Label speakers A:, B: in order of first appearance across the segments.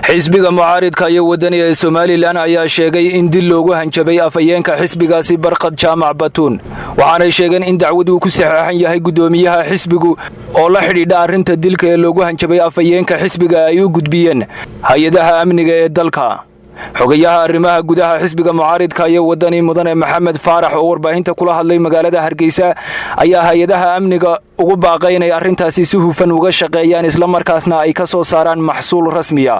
A: Xisbiga mucaaridka iyo Waddani ee Somaliland ayaa sheegay in dil loogu hanjabay afhayeenka xisbigaasi, Barkhad Jaamac Batuun. Waxaanay sheegeen in dacwad uu ku saxeexan yahay guddoomiyaha xisbigu oo la xidhiidha arrinta dilka ee loogu hanjabay afhayeenka xisbiga ay u gudbiyeen hay-adaha amniga ee dalka. Xogayaha arrimaha gudaha xisbiga mucaaridka iyo Waddani, mudane Maxamed Faarax, oo warbaahinta kula hadlay magaalada Hargeysa, ayaa hay-adaha amniga ugu baaqay inay arrintaasi si hufan uga shaqeeyaan, islamarkaasna ay ka soo saaraan maxsuul rasmiya.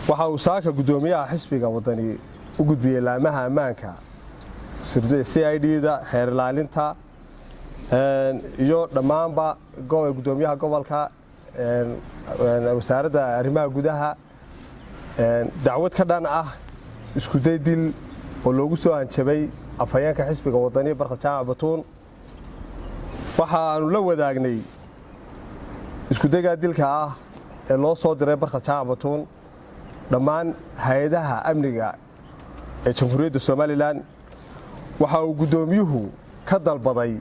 B: Waxa uu saaka guddoomiyaha xisbiga Waddani u gudbiyey laamaha ammaanka, CID-da, xeer ilaalinta iyo dhammaanba guddoomiyaha gobolka, Wasaaradda Arrimaha Gudaha, dacwad ka dhan ah iskuday dil oo loogu soo hanjabay afhayeenka xisbiga Waddani, Barkhad Jaamac Batuun. Waxa aanu la wadaagnay iskudaygaa dilka ah ee loo soo diray Barkhad Jaamac Batuun dhammaan hay-adaha amniga ee Jamhuuriyadda Somaliland. Waxa uu guddoomiyuhu ka dalbaday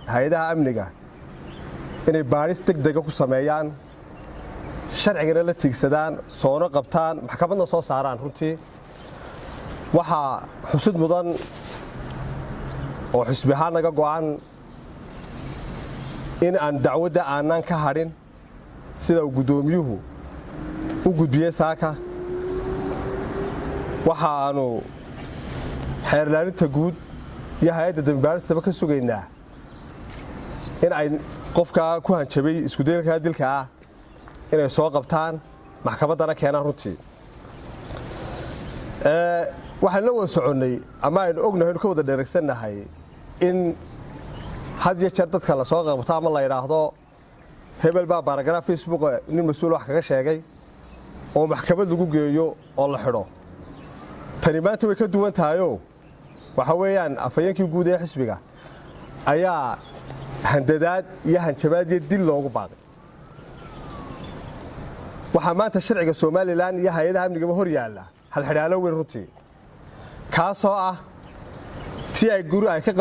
B: hay-adaha amniga inay baadhis deg dega ku sameeyaan, sharcigana la tiigsadaan, soona qabtaan, maxkamadna soo saaraan. Runtii waxaa xusid mudan oo xisbi ahaan naga go'an in aan dacwadda aanaan ka hadhin sida uu guddoomiyuhu u gudbiyey saaka. Waxa aanu xeer ilaalinta guud iyo hay-adda dambibaaristaba ka sugaynaa in ay qofkaa ku hanjabay iskudaylkaa dilka ah inay soo qabtaan, maxkamaddana keenaan. Runtii waxaan la wada soconnay ama aynu ognahay, aynu ka wada dheregsannahay in had iyo jeer dadka la soo qabto ama la yidhaahdo hebel baa paragraph Facebook nin mas-uul wax kaga sheegay oo maxkamad lagu geeyo oo la xidho. Tani maanta way ka duwan tahayoo waxa weeyaan afhayeenkii guud ee xisbiga ayaa handadaad iyo hanjabaad iyo dil loogu baaqay. Waxaa maanta sharciga Somaliland iyo hay-adaha amnigaba hor yaalla halxidhaalo weyn runtii, kaasoo ah tii ay guri ay ka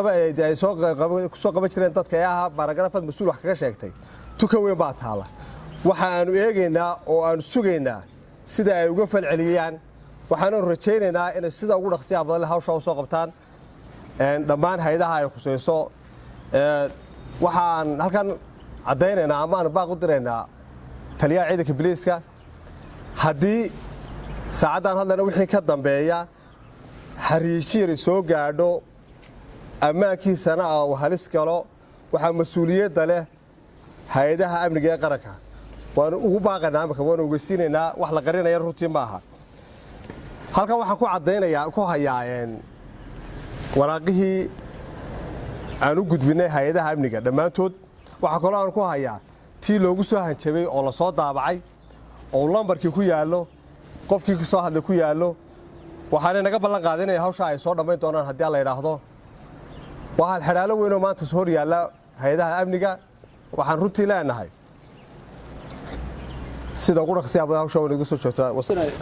B: ay soo kusoo qaban jireen dadka ee ahaa paragraph-aad mas-uul wax kaga sheegtay. Tuka weyn baa taalla. Waxa aanu eegaynaa oo aanu sugaynaa sida ay uga falceliyaan. Waxaanu rajaynaynaa inay sida ugu dhaqsiyaha badan leh hawsha u soo qabtaan dhammaan hay-adaha ay khusayso. Waxaan halkan caddaynaynaa ama aanu baaq u diraynaa taliyaha ciidanka biliiska: haddii saacaddan hadlana wixii ka dambeeya xariishi yari soo gaadho, ammaankiisana uu halis galo, waxaa mas-uuliyadda leh hay-adaha amniga ee qaranka. Waanu ugu baaqaynaa imaka, waanu ogeysiinaynaa. Wax la qarinaya runtii ma aha. Halkan waxaan ku caddaynayaa, ku hayaa waraaqihii aan u gudbinay hay-adaha amniga dhammaantood. Waxaa kaloo aan ku hayaa tii loogu soo hanjabay oo la soo daabacay oo lambarkii ku yaallo, qofkii ka soo hadlay ku yaallo. Waxaanay naga ballan qaaday inay hawshaa ay soo dhammayn doonaan haddii la yidhaahdo. Waa halxidhaalo weynoo maanta hor yaalla hay-adaha amniga. Waxaan runtii leenahay sida ugu dhaqsiyaa badan hawshaa waynaga soo joogtaa.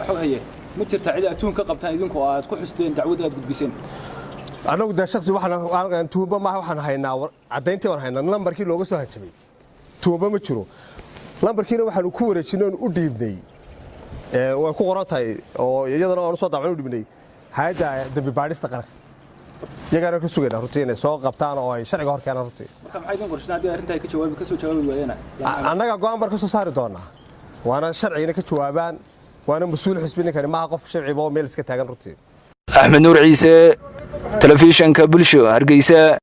C: Xoghaye, ma jirtaa cid aad tuhun ka qabtaan idinku oo aad ku xusteen dacwadda aad gudbiseen?
B: Annagu dee shaksi waxaan tuhumba maaha. Waxaan haynaa caddayntii baan haynaa lambarkii looga soo hanjabay. Tuhumba ma jiro. Lambarkiina waxaanu ku wareejinay oon u dhiibnay, way ku qoran tahay oo iyadana aanu soo daaban u dhiibnay hay-adda dambi baadhista qaranka. Iyagaana ka sugaynaa runtii inay soo qabtaan oo ay sharciga hor keenaan runtii.
C: Marka maxay idin qorshaysaan haddii arrinta ay ka jawaabi ka soo jawaabi waayeen?
B: Annaga go'aan baan ka soo saari doonaa, waana sharcigina ka jawaabaan, waana mas-uul xisbi ninkani, maaha qof sharciba oo meel iska taagan runtii.
A: Axmed Nuur Ciise, Telefishanka Bulsho, Hargeysa.